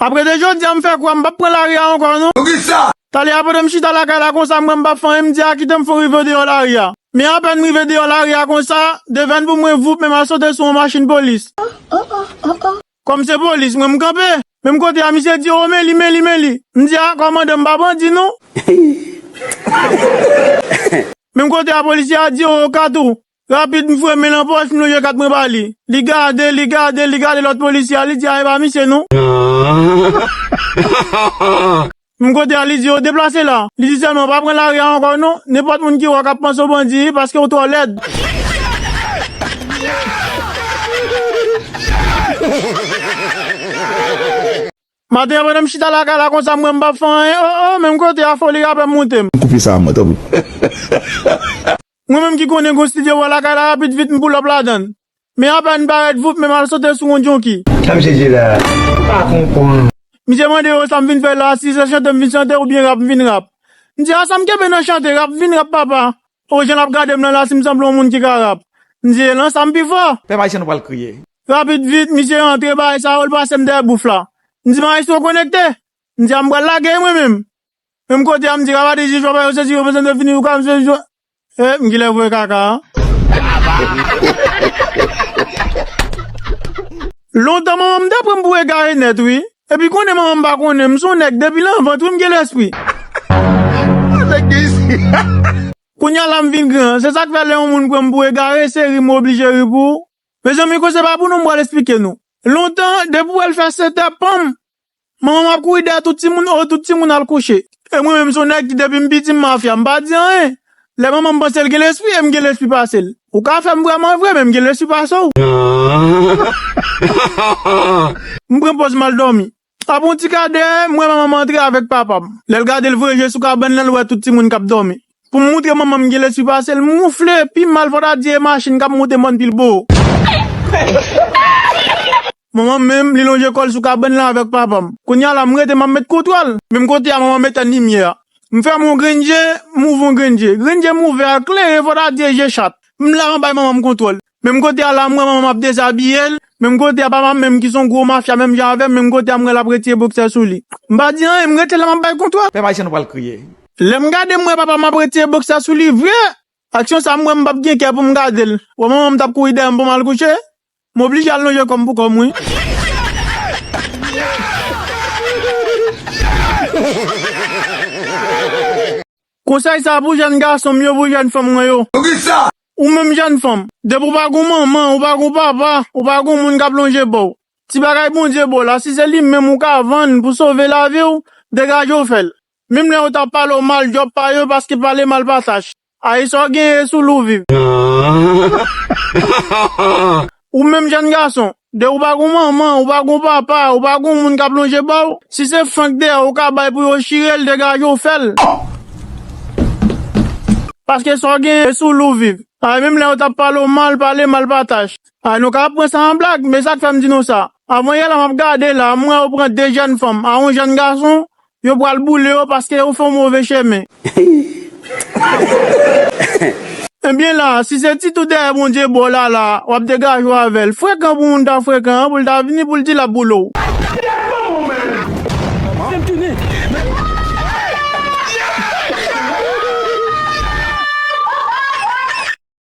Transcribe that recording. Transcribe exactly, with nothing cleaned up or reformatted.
Apre de jodi a, m fè kwa, m p ap pran lari a ankò, non. Poukisa? Talè a, pandan m chita lakay la konsa, m wè m p ap fè anyen, m di a kite m fon rive deyò lari a. Men apèn m rive deyò lari a konsa, de vèn pou mwen, voup, men m al sote sou yon machin polis. Kòm se polis, mwen m kanpe. Menm kote a, misye di, o, men li, men li, men li. M di, a, kòmandan, m pa bandi, non. Menm kote a, polisye a di, o, kat ou. Rapid, m foure men l nan pòch, m lonje kat mwen ba li. Li gade, li gade, li gade lòt polisye a, li di, a, e pa misye, non. Menm kote a, li di, o, deplase la. Li di sèlman, pa pran lari a ankò, non. Nenpòt moun ki wè w k ap panse w bandi, paske w twò lèd. Maten an, pandan m chita lakay la konsa, m wè m p ap fè anyen. O, o, menm kote a, foli rapè moute m. Koupe sa a mwen, tanpri. Mwen menm ki konnen gon estidyo bò lakay la, rapid vit, m pull up ladan l. Men apèn m parèt, voup, men m al sote sou yon junkie. Sa misye di la, ou pa konprann. Misye mande yo sa m vin fè la, si se chante m vin chante oubyen rap m vin rap. M di, a sa m kenbe nan chante, rap m vin rap, papa. O, jan l ap gade m nan la, si m sanble yon moun ki ka rap. M di, e lan sa m pi fò. Pèp ayisyen, nou pral kriye. Rapid vit, misye rantre, bagay sa yo, l pase m dèyè bouf la. M di, mayestwo konekte. M di, a m pral lage mwen menm. Menm kote a, m di, rapatri, jij, papa yo, sezi, reprezante fini, ou ka, m sezi, e, m genlè voye kaka a. Lontan, manman m te pran m pou egare nèt, wi. Epi konnen manman m pa konnen, m se yon nèg depi nan vant, wi, m gen lespri. Nèg gen isi. Kounye a la m vin gran. Se sa k fè lè yon moun pran m pou egare, se ri m oblije ri pou ou. Mezanmi, koze pa pou nou, m pral esplike nou. Lontan, depi w wè l fè sèt è, panm, manman m ap kouri dèyè tout timoun, o, tout timoun al kouche. E mwen menm, se yon nèg ki depi m piti, m mafya, m pa di anyen. Lè manman m panse l gen lespri, e m gen lespri pase l. Ou ka fè m vrèman vre, men m gen lespri pase w. M pran pòz m al dòmi. Apre yon ti kadè, m wè manman m antre avèk papa m. Lè l gade, l voye je sou kabann lan, l wè tout timoun k ap dòmi. Pou m moutre manman m gen lespri pase l, m woufle pi mal, fò ta di e machin k ap monte mòn Pilbo. Manman m menm, li lonje kò l sou kabann lan avèk papa m. Kounye a la, m rete, m ap met kontwòl. Menm kote a, manman m etenn limyè a. M fèmen yon grenn je, m ouvri yon grenn je. Grenn je m ouvè a klere, fò ta di e je chat. M la, m ap bay manman m kontwòl. Menm kote a la, m wè manman m ap dezabiye l. Menm kote a, papa m menm ki se yon gwo mafya, menm jan avè m, menm kote a, m wè l ap retire boksè sou li. M pa di anyen, m rete la, m ap bay kontwòl. Pèp ayisyen, nou pral kriye. Lè m gade, m wè papa m ap retire boksè sou li vre. Aksyon sa, m wè m p ap gen kè pou m gade l. Wè manman m t ap kouri dèyè m pou m al kouche. M oblije al lonje kò m pou kò m, wi. Konsèy sa pou jèn gason m yo, pou jèn fanm mwen yo. Poukisa? Ou menm jèn fanm, depi w pa gon manman, ou pa gon papa, ou pa gon moun k ap lonje ba w. Ti bagay Bondye ba w la, si se li menm ou ka vann pou sove lavi w, degaje w fè l. Menm lè yo t ap pale w mal, djòb pa yo, paske pale mal pa tach. Ay, sa w genyen sou li w viv. Ou menm jèn gason, de ou pa gon manman, ou pa gon papa, ou pa gon moun k ap lonje ba w, si se frank dèyè ou ka bay pou yo chire l, degaje w fè l. Paske sa w genyen sou li w viv. Ay, menm lè yo t ap pale w mal, pale mal pa tach. Ay, nou ka ap pran sa an blag, men sa k fè m di nou sa. Avan yè la, m ap gade la, m wè yo pran de jèn fanm a yon jèn gason, yo pral boule yo paske yo fè yon move chemen. Ebyen la, si se ti tou dèyè Bondye ba w la la, w ap degaje w avè l. Frekan pou moun ta frekan an, pou l ta vini, pou l di l ap boule w.